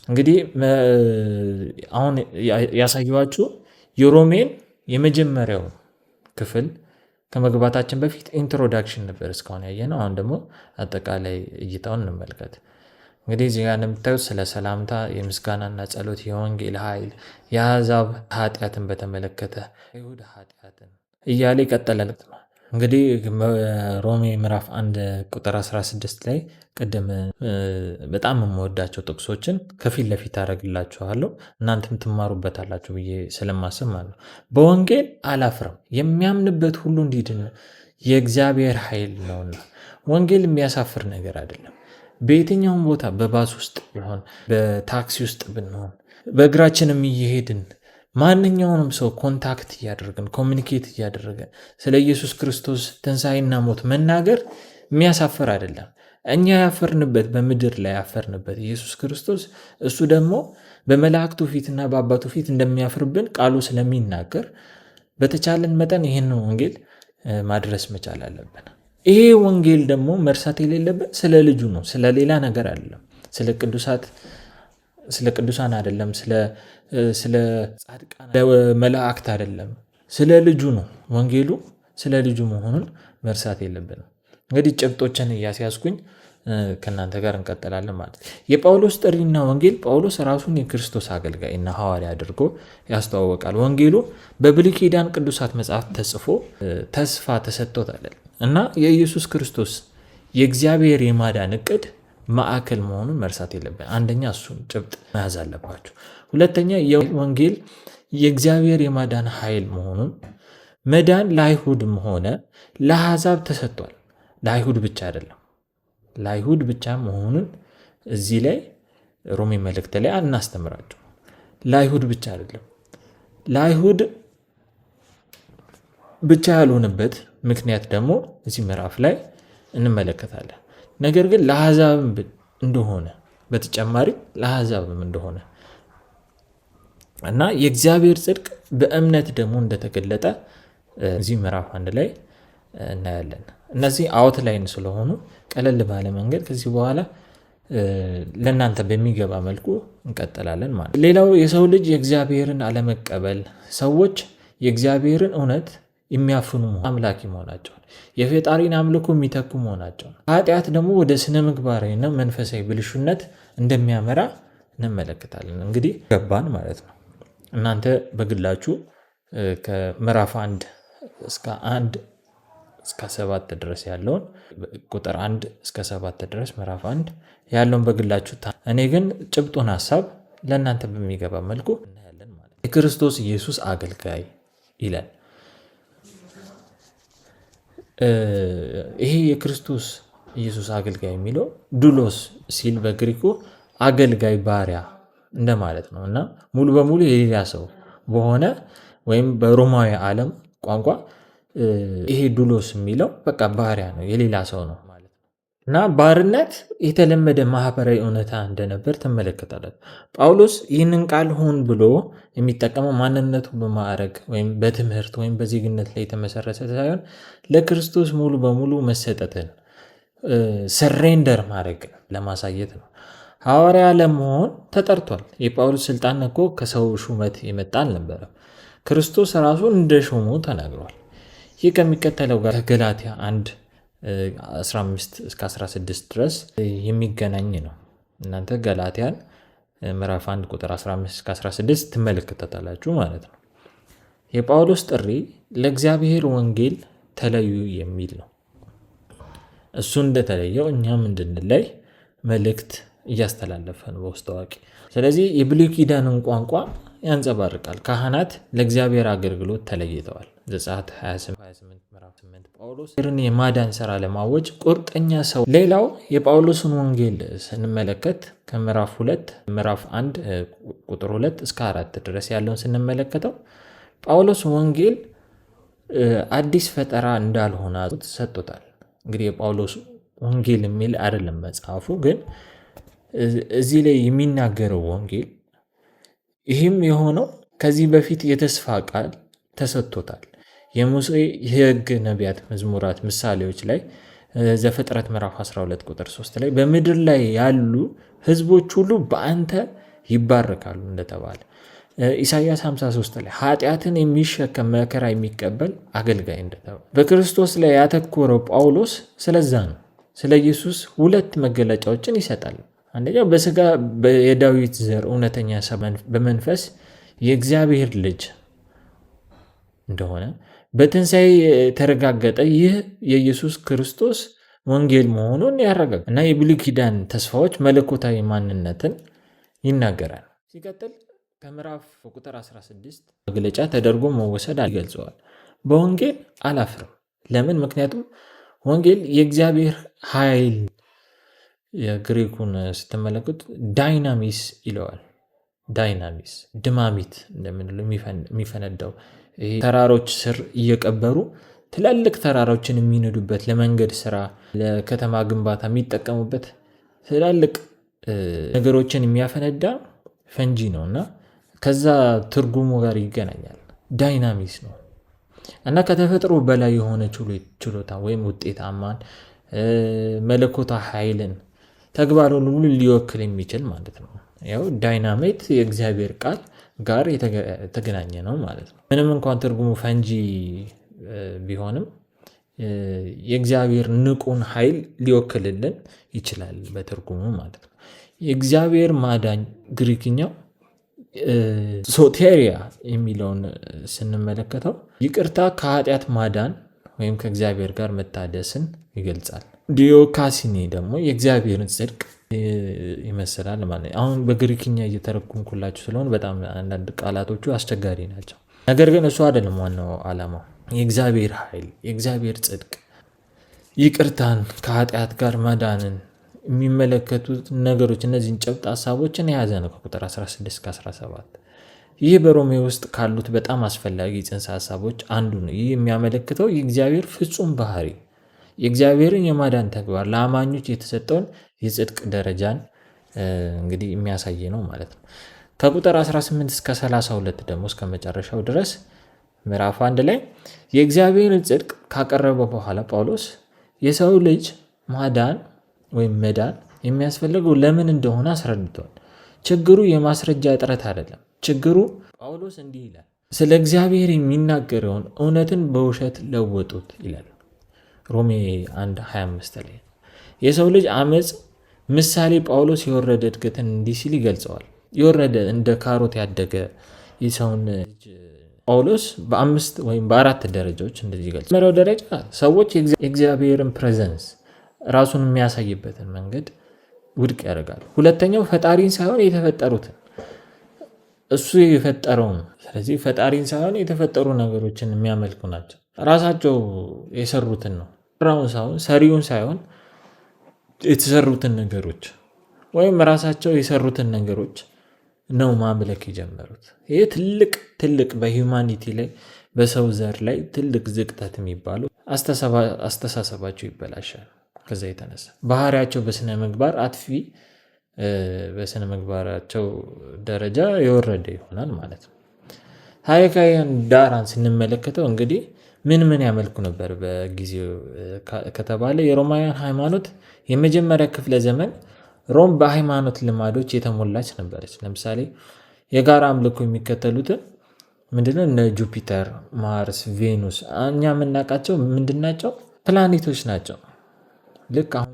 እንግዲህ አሁን ያሳየኋችሁ የሮሜን የመጀመሪያው ክፍል ከመግባታችን በፊት introduction ነበር እስካሁን ያየነው። አሁን ደግሞ አጠቃላይ እይታውን እንመልከት። እንግዲህ እዚህ ጋር እንደምታዩት ስለ ሰላምታ፣ የምስጋናና ጸሎት፣ የወንጌል ኃይል፣ የአሕዛብ ኃጢአትን በተመለከተ፣ አይሁድ ኃጢአትን እያለ ይቀጥላል። እንግዲህ ሮሜ ምዕራፍ 1 ቁጥር 16 ላይ ቅድም በጣም የምወዳቸው ጥቅሶችን ከፊት ለፊት አደርግላችኋለሁ፣ እናንተም ትማሩበታላችሁ ብዬ ስለማስብ ማለት ነው። በወንጌል አላፍርም፣ የሚያምንበት ሁሉ እንዲድን የእግዚአብሔር ኃይል ነውና። ወንጌል የሚያሳፍር ነገር አይደለም። በየትኛውም ቦታ በባስ ውስጥ ቢሆን፣ በታክሲ ውስጥ ብንሆን፣ በእግራችንም እየሄድን ማንኛውንም ሰው contact እያደረግን፣ communicate እያደረገን ስለ ኢየሱስ ክርስቶስ ትንሣኤና ሞት መናገር የሚያሳፍር አይደለም። እኛ ያፈርንበት፣ በምድር ላይ ያፈርንበት ኢየሱስ ክርስቶስ እሱ ደግሞ በመላእክቱ ፊትና በአባቱ ፊት እንደሚያፍርብን ቃሉ ስለሚናገር በተቻለን መጠን ይህንን ወንጌል ማድረስ መቻል አለብን። ይሄ ወንጌል ደግሞ መርሳት የሌለብን ስለ ልጁ ነው፣ ስለ ሌላ ነገር አይደለም። ስለ ቅዱሳን አይደለም፣ ስለ ጻድቃን መላእክት አይደለም፣ ስለ ልጁ ነው። ወንጌሉ ስለ ልጁ መሆኑን መርሳት የለብንም። እንግዲህ ጭብጦችን እያስያዝኩኝ ከእናንተ ጋር እንቀጥላለን ማለት ነው። የጳውሎስ ጥሪና ወንጌል። ጳውሎስ ራሱን የክርስቶስ አገልጋይና ሐዋርያ አድርጎ ያስተዋወቃል። ወንጌሉ በብሉይ ኪዳን ቅዱሳት መጽሐፍት ተጽፎ ተስፋ ተሰጥቶታል እና የኢየሱስ ክርስቶስ የእግዚአብሔር የማዳን እቅድ ማዕከል መሆኑን መርሳት የለብን። አንደኛ እሱን ጭብጥ መያዝ አለባችሁ። ሁለተኛ የወንጌል የእግዚአብሔር የማዳን ኃይል መሆኑን፣ መዳን ለአይሁድም ሆነ ለአሕዛብ ተሰጥቷል። ለአይሁድ ብቻ አይደለም። ለአይሁድ ብቻ መሆኑን እዚህ ላይ ሮሜ መልእክት ላይ አናስተምራቸው። ለአይሁድ ብቻ አይደለም። ለአይሁድ ብቻ ያልሆነበት ምክንያት ደግሞ እዚህ ምዕራፍ ላይ እንመለከታለን። ነገር ግን ለአሕዛብም እንደሆነ፣ በተጨማሪ ለአሕዛብም እንደሆነ እና የእግዚአብሔር ጽድቅ በእምነት ደግሞ እንደተገለጠ እዚህ ምዕራፍ 1 ላይ እናያለን። እነዚህ outline ስለሆኑ ቀለል ባለ መንገድ ከዚህ በኋላ ለእናንተ በሚገባ መልኩ እንቀጥላለን ማለት ነው። ሌላው የሰው ልጅ የእግዚአብሔርን አለመቀበል፣ ሰዎች የእግዚአብሔርን እውነት የሚያፍኑ አምላኪ መሆናቸውን፣ የፈጣሪን አምልኮ የሚተኩ መሆናቸውን፣ ኃጢአት ደግሞ ወደ ስነ ምግባራዊና መንፈሳዊ ብልሹነት እንደሚያመራ እንመለከታለን። እንግዲህ ገባን ማለት ነው። እናንተ በግላችሁ ከምዕራፍ 1 እስከ 1 እስከ 7 ድረስ ያለውን፣ ቁጥር 1 እስከ 7 ድረስ ምዕራፍ 1 ያለውን በግላችሁ፣ እኔ ግን ጭብጡን ሀሳብ ለእናንተ በሚገባ መልኩ እናያለን ማለት ነው። የክርስቶስ ኢየሱስ አገልጋይ ይላል። ይሄ የክርስቶስ ኢየሱስ አገልጋይ የሚለው ዱሎስ ሲል በግሪኩ አገልጋይ፣ ባሪያ እንደማለት ነው። እና ሙሉ በሙሉ የሌላ ሰው በሆነ ወይም በሮማዊ ዓለም ቋንቋ ይሄ ዱሎስ የሚለው በቃ ባሪያ ነው፣ የሌላ ሰው ነው ማለት ነው። እና ባርነት የተለመደ ማህበራዊ እውነታ እንደነበር ትመለከታላችሁ። ጳውሎስ ይህንን ቃል ሆን ብሎ የሚጠቀመው ማንነቱ በማዕረግ ወይም በትምህርት ወይም በዜግነት ላይ የተመሰረተ ሳይሆን ለክርስቶስ ሙሉ በሙሉ መሰጠትን፣ surrender ማድረግ ለማሳየት ነው። ሐዋርያ ለመሆን ተጠርቷል። የጳውሎስ ስልጣን እኮ ከሰው ሹመት የመጣ አልነበረም። ክርስቶስ ራሱ እንደ ሾመው ተናግሯል። ይህ ከሚከተለው ጋር ከገላትያ 1 15 እስከ 16 ድረስ የሚገናኝ ነው። እናንተ ገላትያን ምዕራፍ 1 ቁጥር 15 እስከ 16 ትመለከታላችሁ ማለት ነው። የጳውሎስ ጥሪ ለእግዚአብሔር ወንጌል ተለዩ የሚል ነው። እሱ እንደተለየው እኛም እንድንለይ መልእክት እያስተላለፈ ነው በውስጥ አዋቂ። ስለዚህ የብሉይ ኪዳንን ቋንቋ ያንጸባርቃል። ካህናት ለእግዚአብሔር አገልግሎት ተለይተዋል። ዘጸአት 28 ምዕራፍ 8። ጳውሎስ የማዳን ስራ ለማወጅ ቁርጠኛ ሰው። ሌላው የጳውሎስን ወንጌል ስንመለከት ከምዕራፍ 2፣ ምዕራፍ 1 ቁጥር 2 እስከ 4 ድረስ ያለውን ስንመለከተው ጳውሎስ ወንጌል አዲስ ፈጠራ እንዳልሆነ ሰጥቶታል። እንግዲህ የጳውሎስ ወንጌል የሚል አይደለም መጽሐፉ፣ ግን እዚህ ላይ የሚናገረው ወንጌል ይህም የሆነው ከዚህ በፊት የተስፋ ቃል ተሰጥቶታል። የሙሴ የሕግ፣ ነቢያት፣ መዝሙራት፣ ምሳሌዎች ላይ፣ ዘፍጥረት ምዕራፍ 12 ቁጥር 3 ላይ በምድር ላይ ያሉ ህዝቦች ሁሉ በአንተ ይባረካሉ እንደተባለ፣ ኢሳያስ 53 ላይ ኃጢአትን የሚሸከም መከራ የሚቀበል አገልጋይ እንደተባለ፣ በክርስቶስ ላይ ያተኮረው ጳውሎስ ስለዛ ነው። ስለ ኢየሱስ ሁለት መገለጫዎችን ይሰጣል። አንደኛው በስጋ የዳዊት ዘር፣ እውነተኛ በመንፈስ የእግዚአብሔር ልጅ እንደሆነ በትንሣኤ የተረጋገጠ ይህ የኢየሱስ ክርስቶስ ወንጌል መሆኑን ያረጋግጣል እና የብሉይ ኪዳን ተስፋዎች መለኮታዊ ማንነትን ይናገራል። ሲቀጥል ከምዕራፍ ቁጥር 16 መግለጫ ተደርጎ መወሰድ ይገልጸዋል። በወንጌል አላፍርም። ለምን? ምክንያቱም ወንጌል የእግዚአብሔር ኃይል፣ የግሪኩን ስትመለከቱት ዳይናሚስ ይለዋል። ዳይናሚስ ድማሚት እንደምንለው የሚፈነዳው፣ ተራሮች ስር እየቀበሩ ትላልቅ ተራሮችን የሚንዱበት፣ ለመንገድ ስራ፣ ለከተማ ግንባታ የሚጠቀሙበት ትላልቅ ነገሮችን የሚያፈነዳ ፈንጂ ነው እና ከዛ ትርጉሙ ጋር ይገናኛል። ዳይናሚስ ነው እና ከተፈጥሮ በላይ የሆነ ችሎታ ወይም ውጤታማን መለኮታ ኃይልን ተግባሩን ሁሉ ሊወክል የሚችል ማለት ነው። ያው dynamite የእግዚአብሔር ቃል ጋር የተገናኘ ነው ማለት ነው። ምንም እንኳን ትርጉሙ ፈንጂ ቢሆንም የእግዚአብሔር ንቁን ኃይል ሊወክልልን ይችላል በትርጉሙ ማለት ነው። የእግዚአብሔር ማዳኝ ግሪክኛው ሶቴሪያ የሚለውን ስንመለከተው ይቅርታ፣ ከኃጢአት ማዳን ወይም ከእግዚአብሔር ጋር መታደስን ይገልጻል። ዲዮካሲኒ ደግሞ የእግዚአብሔርን ጽድቅ ይመስላል ማለት ነው። አሁን በግሪክኛ እየተረጎምኩላችሁ ስለሆነ በጣም አንዳንድ ቃላቶቹ አስቸጋሪ ናቸው። ነገር ግን እሱ አይደለም ዋናው ዓላማው። የእግዚአብሔር ኃይል፣ የእግዚአብሔር ጽድቅ፣ ይቅርታን፣ ከኃጢአት ጋር መዳንን የሚመለከቱት ነገሮች እነዚህን ጭብጥ ሀሳቦችን የያዘ ነው። ከቁጥር 16 እስከ 17 ይህ በሮሜ ውስጥ ካሉት በጣም አስፈላጊ ጽንሰ ሀሳቦች አንዱ ነው። ይህ የሚያመለክተው የእግዚአብሔር ፍጹም ባህሪ፣ የእግዚአብሔርን የማዳን ተግባር፣ ለአማኞች የተሰጠውን የጽድቅ ደረጃን እንግዲህ የሚያሳይ ነው ማለት ነው። ከቁጥር 18 እስከ 32 ደግሞ እስከ መጨረሻው ድረስ ምዕራፍ 1 ላይ የእግዚአብሔርን ጽድቅ ካቀረበ በኋላ ጳውሎስ የሰው ልጅ ማዳን ወይም መዳን የሚያስፈልገው ለምን እንደሆነ አስረድቷል። ችግሩ የማስረጃ እጥረት አይደለም። ችግሩ ጳውሎስ እንዲህ ይላል፣ ስለ እግዚአብሔር የሚናገረውን እውነትን በውሸት ለወጡት ይላል ሮሜ 1 25 ላይ። የሰው ልጅ አመፅ ምሳሌ ጳውሎስ የወረደ እድገትን እንዲህ ሲል ይገልጸዋል። የወረደ እንደ ካሮት ያደገ የሰውን ልጅ ጳውሎስ በአምስት ወይም በአራት ደረጃዎች እንደዚህ ይገልጻል። መጀመሪያው ደረጃ ሰዎች የእግዚአብሔርን presence፣ ራሱን የሚያሳይበትን መንገድ ውድቅ ያደርጋሉ። ሁለተኛው ፈጣሪን ሳይሆን የተፈጠሩትን፣ እሱ የፈጠረውን፣ ስለዚህ ፈጣሪን ሳይሆን የተፈጠሩ ነገሮችን የሚያመልኩ ናቸው። ራሳቸው የሰሩትን ነው፣ ራውን ሳይሆን፣ ሰሪውን ሳይሆን የተሰሩትን ነገሮች ወይም ራሳቸው የሰሩትን ነገሮች ነው ማምለክ የጀመሩት። ይህ ትልቅ ትልቅ በ humanity ላይ፣ በሰው ዘር ላይ ትልቅ ዝቅጠት የሚባለው አስተሳሰባቸው ይበላሻል። ከዛ የተነሳ ባህሪያቸው በስነ ምግባር አጥፊ፣ በስነ ምግባራቸው ደረጃ የወረደ ይሆናል ማለት ነው። ታሪካዊያን ዳራን ስንመለከተው እንግዲህ ምን ምን ያመልኩ ነበር በጊዜው ከተባለ የሮማውያን ሃይማኖት የመጀመሪያ ክፍለ ዘመን ሮም በሃይማኖት ልማዶች የተሞላች ነበረች። ለምሳሌ የጋራ አምልኮ የሚከተሉትን ምንድነው? እነ ጁፒተር፣ ማርስ፣ ቬኑስ እኛ የምናውቃቸው ምንድናቸው? ፕላኔቶች ናቸው። ልክ አሁን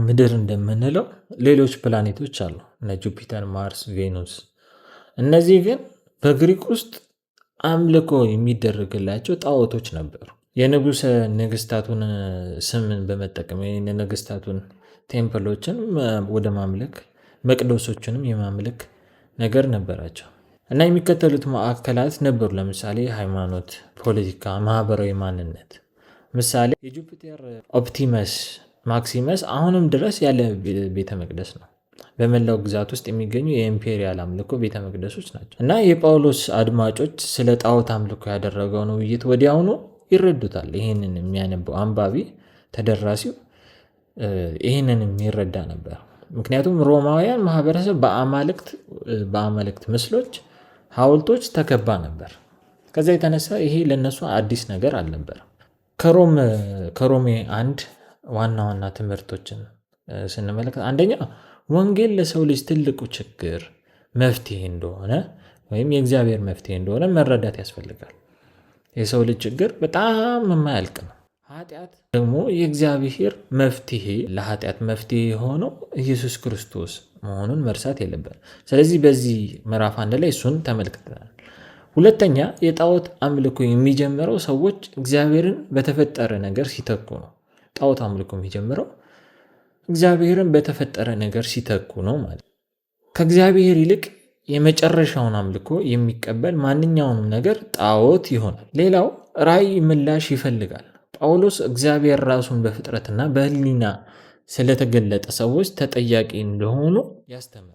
ምድር እንደምንለው ሌሎች ፕላኔቶች አሉ፣ እነ ጁፒተር፣ ማርስ፣ ቬኑስ። እነዚህ ግን በግሪክ ውስጥ አምልኮ የሚደረግላቸው ጣዖቶች ነበሩ። የንጉሰ ነገስታቱን ስምን በመጠቀም የነገስታቱን temple ኦችን ወደ ማምለክ፣ መቅደሶችንም የማምለክ ነገር ነበራቸው እና የሚከተሉት ማዕከላት ነበሩ። ለምሳሌ ሃይማኖት፣ ፖለቲካ፣ ማህበራዊ ማንነት። ምሳሌ የጁፒተር ኦፕቲመስ ማክሲመስ አሁንም ድረስ ያለ ቤተ መቅደስ ነው። በመላው ግዛት ውስጥ የሚገኙ የ imperial አምልኮ ቤተ መቅደሶች ናቸው እና የጳውሎስ አድማጮች ስለ ጣዖት አምልኮ ያደረገውን ውይይት ወዲያውኑ ይረዱታል። ይህንን የሚያነበው አንባቢ፣ ተደራሲው ይህንን የሚረዳ ነበር። ምክንያቱም ሮማውያን ማህበረሰብ በአማልክት ምስሎች፣ ሐውልቶች ተከባ ነበር። ከዛ የተነሳ ይሄ ለእነሱ አዲስ ነገር አልነበረም። ከሮሜ 1 ዋና ዋና ትምህርቶችን ስንመለከት አንደኛ ወንጌል ለሰው ልጅ ትልቁ ችግር መፍትሄ እንደሆነ ወይም የእግዚአብሔር መፍትሄ እንደሆነ መረዳት ያስፈልጋል። የሰው ልጅ ችግር በጣም የማያልቅ ነው። ኃጢአት ደግሞ የእግዚአብሔር መፍትሄ ለኃጢአት መፍትሄ የሆነው ኢየሱስ ክርስቶስ መሆኑን መርሳት የለብንም። ስለዚህ በዚህ ምዕራፍ 1 ላይ እሱን ተመልክተናል። ሁለተኛ፣ የጣዖት አምልኮ የሚጀምረው ሰዎች እግዚአብሔርን በተፈጠረ ነገር ሲተኩ ነው። ጣዖት አምልኮ የሚጀምረው እግዚአብሔርን በተፈጠረ ነገር ሲተኩ ነው ማለት ነው። ከእግዚአብሔር ይልቅ የመጨረሻውን አምልኮ የሚቀበል ማንኛውንም ነገር ጣዖት ይሆናል። ሌላው ራእይ ምላሽ ይፈልጋል። ጳውሎስ እግዚአብሔር ራሱን በፍጥረትና በሕሊና ስለተገለጠ ሰዎች ተጠያቂ እንደሆኑ ያስተምራል።